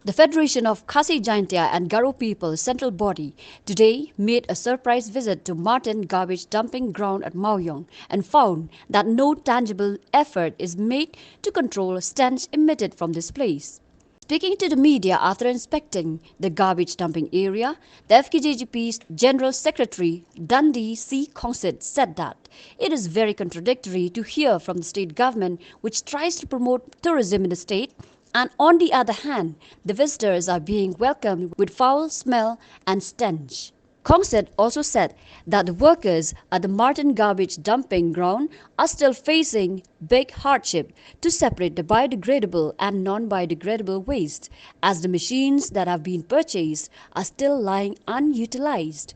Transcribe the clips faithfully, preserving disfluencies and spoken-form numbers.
The Federation of Khasi Jaintia and Garo People Central Body today made a surprise visit to Martin garbage dumping ground at Mawiong and found that no tangible effort is made to control stench emitted from this place. Speaking to the media after inspecting the garbage dumping area, the F K J G P's General Secretary Dundee C Khongsit said that it is very contradictory to hear from the state government, which tries to promote tourism in the state, and on the other hand, the visitors are being welcomed with foul smell and stench. Khongsit also said that the workers at the Martin garbage dumping ground are still facing big hardship to separate the biodegradable and non-biodegradable waste, as the machines that have been purchased are still lying unutilized.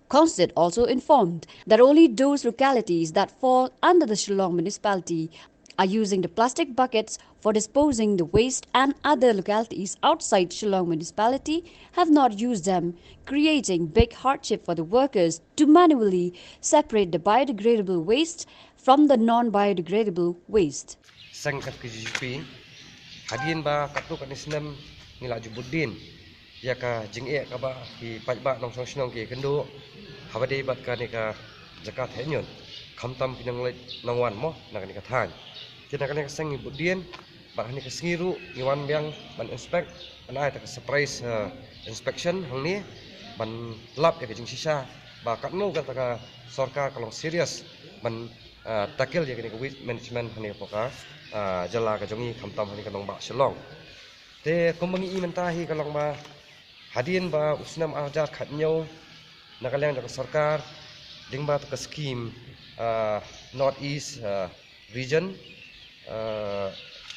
Khongsit also informed that only those localities that fall under the Shillong municipality are using the plastic buckets for disposing the waste, and other localities outside Shillong municipality have not used them, creating big hardship for the workers to manually separate the biodegradable waste from the non-biodegradable waste. Seng ka F K J G P, hadien ba katto katne snem ngi la ju bud dien ïa ka jingeh kaba ki paidbah nongshong shnong ki kynduh haba dei bad kane ka jaka theh ñiut, khamtam ki nongleit nongwan mo na kane ka thaiñ. Te na kane ka seng ngi bud dien, bad ha kane ka sngi ruh ngi wan biang ban inspect, ban ai kata ka surprise, eh, inspection hangne, ban lap ïa ka jingshisha ba katno kata ka sorkar ka long serious ban, eh, tackle ïa kane ka waste management hangne hapoh ka, eh, jylla ka jong ngi, khamtam hangne ka nongbah Shillong. Te kumba ngi i mynta hi ka long ba hadien ba u snem ar hajar khathynñiew, na ka liang jong ka sorkar, lyngba kata ka scheme, eh, North East, eh, Region, eh,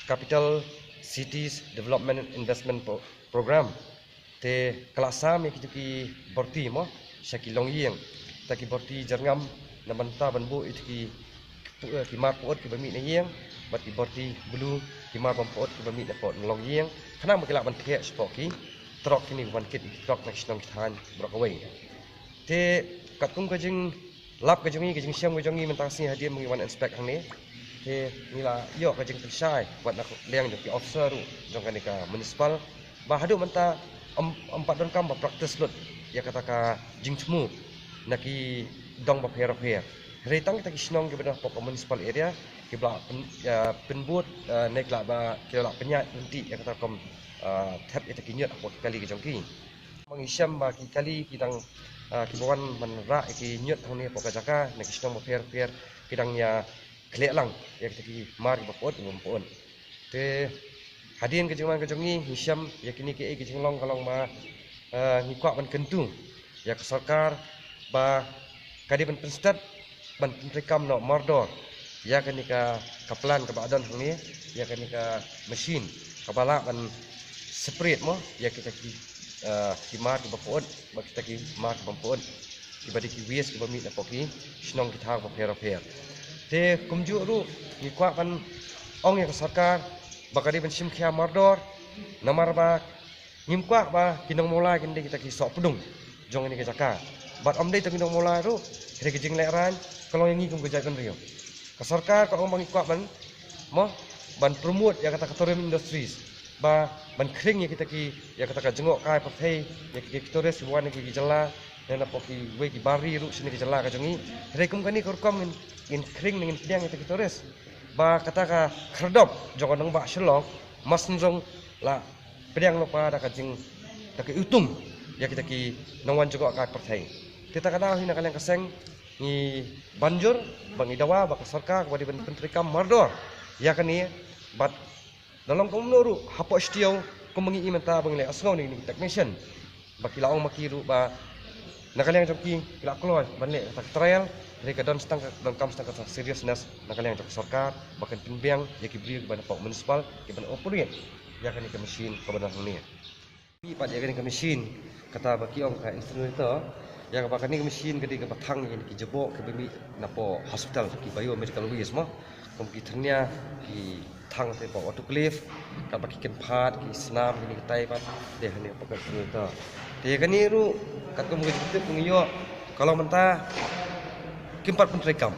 Capital Cities Development Investment Pro-, Program. Te ka la sam ïa kito ki bharti mo sha ki longïing, kata ki bharti jyrngam, na bynta ban buh ïa kito ki, eh, ki mar pyut kiba mih na ïing, bad ki bharti blue, ki mar bym pyut kiba mih na pdeng longïing, khnang ba ki lah ban theh shapoh ki trok kine, ban kit ïa ki trok na ki shnong ki thaiñ baroh kawei. Te katkum ka jinglap ka jong ngi, ka jingshem ka jong ngi mynta ka sngi hadien ba ngi wan inspect hangne, te ngi la ïoh ka jingpynshai wat na ka liang jong ki officer ruh jong kane ka municipal, ba haduh mynta ym, ym pat donkam ba practice lut ïa kata ka jingthmu na ki dong bapher bapher. Hynrei tang kita ki shnong kiba don hapoh ka municipal area kiba la pyn-, ïa, pynbud, eh, ne ki la ba, ki la pynïaid lynti ïa kata rukom, eh, thep ïa kita ki ñiut hapoh ki kali ka jong ki. Ba ngi shem ba ki kali ki dang, ah, kiba wan ban rah ïa ki ñiut hangne hapoh ka jaka na ki shnong bapher bapher ki dang ïa khleh lang ïa kita ki mar kiba pyut kiba ym pyut. Te hadien ka jingwan ka jong ngi, ngi shem ïa kine kiei ki jinglong ka long ba, ah, ngi kwah ban kyntu ïa ka sorkar ba ka dei ban pynstet ban pyntreikam noh mardor ïa kane ka, ka plan kaba don hangne, ïa kane ka machine kaba lah ban separate mo ïa kita ki, eh, ki mar kiba pyut bad kita ki mar kiba ym pyut, kiba dei ki waste kiba mih napoh ki shnong ki thaw bapher bapher. Te kumjuh ruh ngi kwah ban ong ïa ka sorkar ba ka dei ban shim khia mardor, namar ba ngim kwah ba ki nongmawlai kin dei kita ki sohpdung jong kane ka jaka. Bad ym dei tang ki nongmawlai ruh, hynrei ka jinglehrain ka long ïa ngi kum ka jaitbynriew. Ka sorkar ka ong ba ngi kwah ban, mo, ban promote ïa kata ka tourism industries, ba ban khring ïa kita ki, ïa kata ka jngohkai pyrthei, ïa ki, ki tourist kiba wan na ki, ki jylla, ne napoh kiwei ki bar ri ruh shane ka jylla ka jong ngi. Hynrei kum kane ka rukom ngin, ngin khring ne ngin pdiang ïa kita ki tourist, ba kata ka khyrdop jong ka nongbah Shillong mas nrong la pdiang lypa da ka jing, da ka iwtung ïa kita ki nongwan jngohkai pyrthei. Te ta ka daw hi na ka liang ka seng ngi ban jur, ba ngi dawa ba ka sorkar kaba dei ban pyntreikam mardor ïa kane. Bad da long kumno ruh hapoh Shitiow, kumba ngi i mynta ba ngi la ïohsngew na kine ki technician ba ki la ong ma ki ruh ba na ka liang jong ki ki la kloi ban leh kata ka trial, hynrei ka don tang ka, donkam tang kata seriousness na ka liang jong ka sorkar ba kan pynbiang ïa ki briew kiba napoh municipal kiban operate ïa kane ka machine kaba don hangne. Mih pat ïa kane ka machine, kata ba ki ong ka incinerator, ïa kaba kane ka machine ka dei kaba thang ïa kine ki jaboh kiba mih napoh hospital, ki biomedical waste mo. Kum ki thyrnia, ki thang te hapoh autoclave, katba ki kynphad, ki snam, kine kitai pat, dei hangne hapoh ka incinerator. Te kane ruh katkum ka jingtip ngi ïoh, ka long mynta kim pat pyntreikam.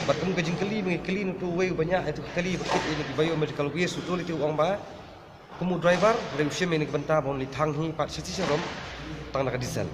Bad kum ka jingkylli ba ngi kylli na utu uwei uba ñiah ïa utu ka kali ba kit ïa kine ki biomedical waste, utu lei te u ong ba Kum u driver, re u shim ïa kane ka bynta ba un leit thang hi pat sha station rom tang na ka diesel.